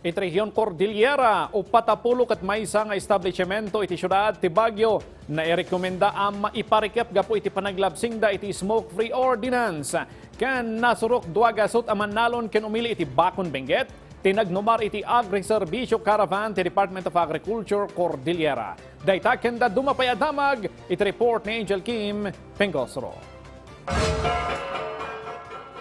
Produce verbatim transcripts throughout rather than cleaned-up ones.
Iti rehiyon Cordillera, upat a pulo ket maysa nga establishmento iti siudad ti Baguio nairekomenda a maiparikep gapu iti panaglabsingda iti smoke-free ordinance. Ken nasurok dua gasut a mannalon ken umili iti bakon Benguet ti nagnumar iti Agriserbicio Caravan ti Department of Agriculture Cordillera. Dayta ken dadduma pay a damag iti report ni Angel Kim Pengosro.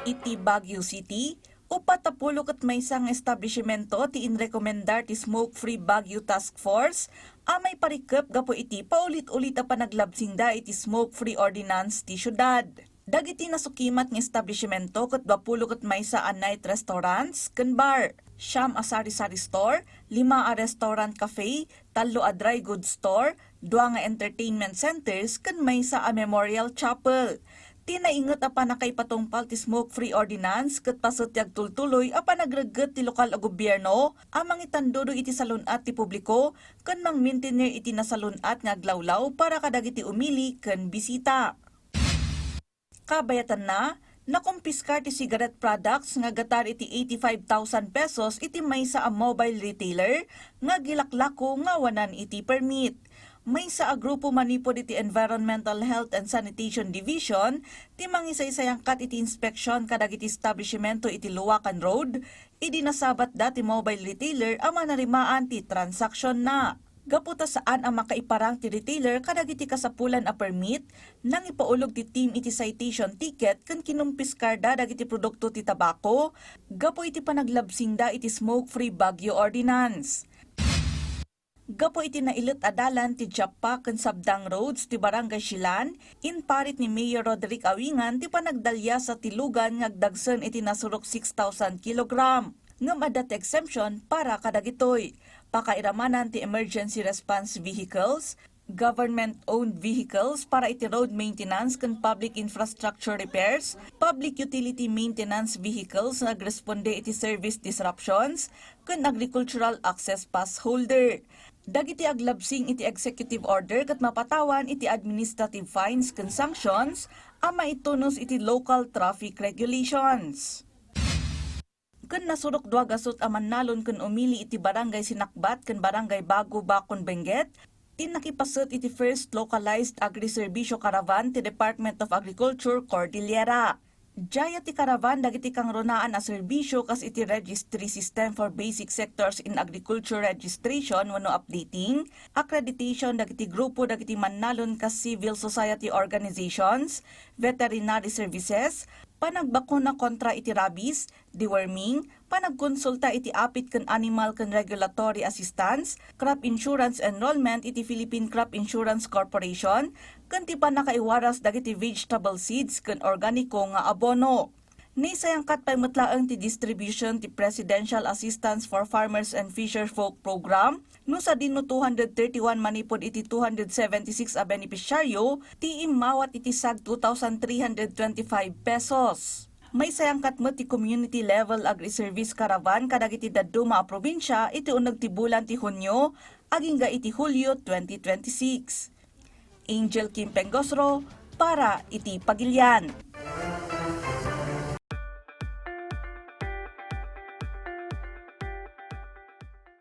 Iti Baguio City, upat a pulo ket maysa nga establishmento ti inrekomendar ti Smoke Free Baguio Task Force a maiparikep gapu iti paulit-ulit a panaglabsingda iti smoke-free ordinance ti siudad. Dagiti nasukimat nga establishmento ket dua pulo ket maysa a night restaurants ken bar, siam a sari-sari store, lima a restaurant cafe, tallo a dry goods store, dua nga entertainment centers ken maysa a memorial chapel. Ti nainget a pannakaipatungpal ti smoke-free ordinance ket paset ti agtultuloy a panagregget ti lokal a gobierno a mangitandudo iti salun-at ti publiko ken mangmintener iti nasalun-at nga aglawlaw para kadagiti umili ken bisita. Kabayatanna, nakumpiskar ti cigarette products nga gatar iti eighty-five thousand pesos iti maysa a mobile retailer nga agilaklako nga awanan iti permit. Maysa a grupo manipud iti Environmental Health and Sanitation Division ti mangisaysayangkat iti inspeksiyon kadagiti establishmento iti Luwakan Road idi nasabatda ti mobile retailer a manarimaan ti transaksionna. Gapu ta saan a makaiparang ti retailer kadagiti kasapulan a permit, nangipaulog ti team iti citation ticket ken kinumpiskarda dagiti produkto ti tabako gapu iti panaglabsingda iti Smoke Free Baguio Ordinance. Gapu iti nailet a dalan ti Jappa ken Sabdang Roads ti Barangay Silan, imparit ni Mayor Roderick Awingan ti panagdaliasa ti lugan nga agdagsen iti nasurok six thousand kilogram. Ngem adda ti exemption para kadagitoy. Pakairamanan ti emergency response vehicles, government-owned vehicles para iti road maintenance ken public infrastructure repairs, public utility maintenance vehicles nga agresponde iti service disruptions, ken agricultural access pass holder. Dagiti aglabsing iti executive order ket mapatawan iti administrative fines ken sanctions a maitunos iti local traffic regulations. Ken nasurok dua gasut a mannalon ken umili iti Barangay Sinakbat ken Barangay Bago, Bakon, Benguet, ti nakipaset iti first localized agriserbisyo caravan ti Department of Agriculture, Cordillera. Diay ti caravan dagiti kangrunaan a serbisyo kas iti Registry System for Basic Sectors in Agriculture Registration wenno Updating, accreditation dagiti grupo dagiti mannalon kas civil society organizations, veterinary services, panagbakuna kontra iti rabies, deworming, panagkonsulta iti apit ken animal ken regulatory assistance, crop insurance enrollment iti Philippine Crop Insurance Corporation, ken ti pannakaiwaras dagiti vegetable seeds ken organiko nga abono. Naisayangkat pay met laeng ti distribution ti Presidential Assistance for Farmers and Fisherfolk Program, no sadino two hundred thirty-one manipud iti two hundred seventy-six a benepisyaryo ti immawat iti sag two thousand three hundred twenty-five pesos. Maisayangkat met ti community level agri-service caravan kadagiti dadduma a probinsia iti uneg ti bulan ti Hunio agingga iti Hulio twenty twenty-six. Angel Kim Pengosro para iti Pagilian.